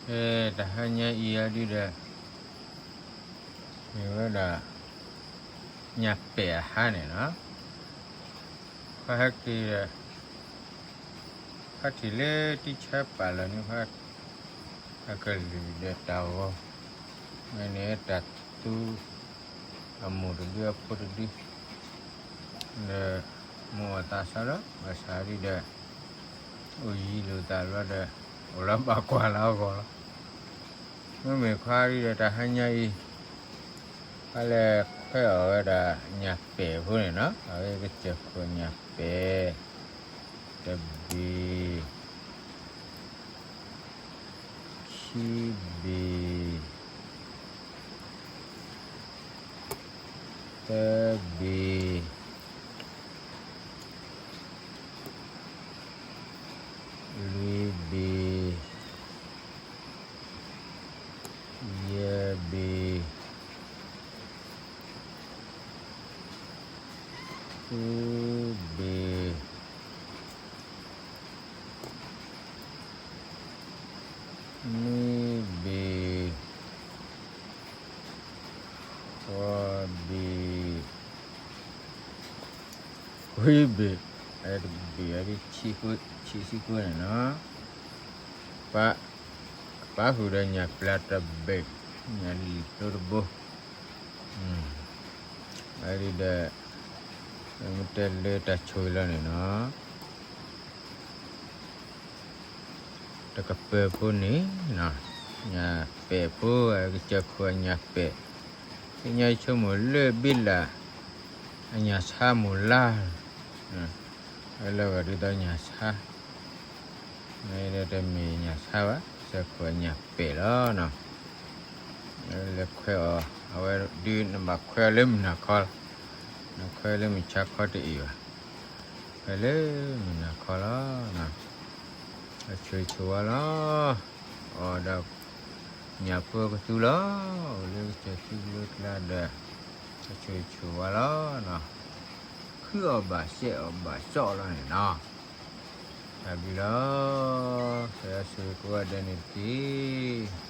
ကဲ တဟါညါအံၤအဒုဒီး မ့ၢ်ဝဲဒၣ် ညၣ်ပဲာ်အဟါန့ၣ်နီၤ, ခွါဟဲက့ၤဒီး ခွါထံၣ်လၢတံဆါပာ်လီၤန့ၣ် ခွါ အကလုၢ်ဒီးတၢ်ဂီၤ, မ့ၢ်န့ၣ်တၢ်သူ အမိၢ်တဒုအဖိတဒု ဒီး မိၢ်အသးစၢ်လီၤ ဘၣ်ဆၣ်ဒုဒီး အိၣ်ယံၤလိာ်သးဘျီဒီး အိၣ်လီၤဘၣ်ကွၢ်လၢအဂီၢ်လီၤ. မ့မ့ၢ်ခွါဒုဒီးတဟါညါအံၤ ခွါလဲၤခွဲးအီၣ်ဝဲဒၣ်ညၣ်ပဲာ်ဖိန့ၣ်နီၤ, အဝဲကစၢၢ်ခိၣ်ညၣ်ပဲာ် တဘ့ၣ် ခံဘ့ၣ် သၢဘ့ၣ် လွံၢ်ဘ့ၣ် ယဲၢ်ဘ့ၣ် ဃုဘ့ၣ် နွံဘ့ၣ် ဃိးဘ့ၣ် ခွံဘ့ၣ်, တဘ့ၣ်အံၤ ဆံဃုန့ၣ်နီၤ, ပ ပာ်ဃုာ်ဒီးညၣ်ပျၢ်တဘ့ၣ်, ညၣ်လံၣ်ကျိတဘိ, အဒုဒီး မ့ၢ်တဲလၢတၢ်ဆိၣ်ဂ့ၤလီၤန့ၣ်နီၤ တကပၤဖိန့ၣ် ညၣ်ပဲာ်ဖိ ကစၢၢ်ခိၣ်အညၣ်ပဲာ်, သ့ၣ်ညါဆိကမိၣ်လၢဘ့လၣ် အညၣ်ဆါမိၢ်လါ, အလၢဂၤဒ်သိးညၣ်ဆါ, မ့ၢ်ဒီးတမ့ၢ်ညၣ်ဆါဘၣ် ကစၢၢ်ခိၣ်အညၣ်ပဲာ်လီၤနီၤ. လဲၤခွဲးအီၤ အဝဲဒုးနဘၣ်ခွဲးအီၤလၢမုၢ်နၤခီလီၤ, နခွဲးလၢမုၢ်ဆါခီတအံၤဘၣ်, ခွဲးလၢမုၢ်နၤခီလီၤ. အဆိၣ်ဂ့ၤဆိၣ်ဝါလီၤ, အီၣ်ဒီး ညၣ်ဖိကသူလီၤ, အိၣ်လၢကစၢၢ်သူကလိကျါဒီး အဆိၣ်ဂ့ၤဆိၣ်ဝါလီၤ, ဃုအီၣ်ဘၣ်စဲးအီၣ်ဘၣ်စီလီၤန့ၣ်နီၤ, တၢ်ဘျုးလီၤ, ကဲဆိၣ်ဂ့ၤကိးဂၤဒဲးန့ၣ်တက့ၢ်.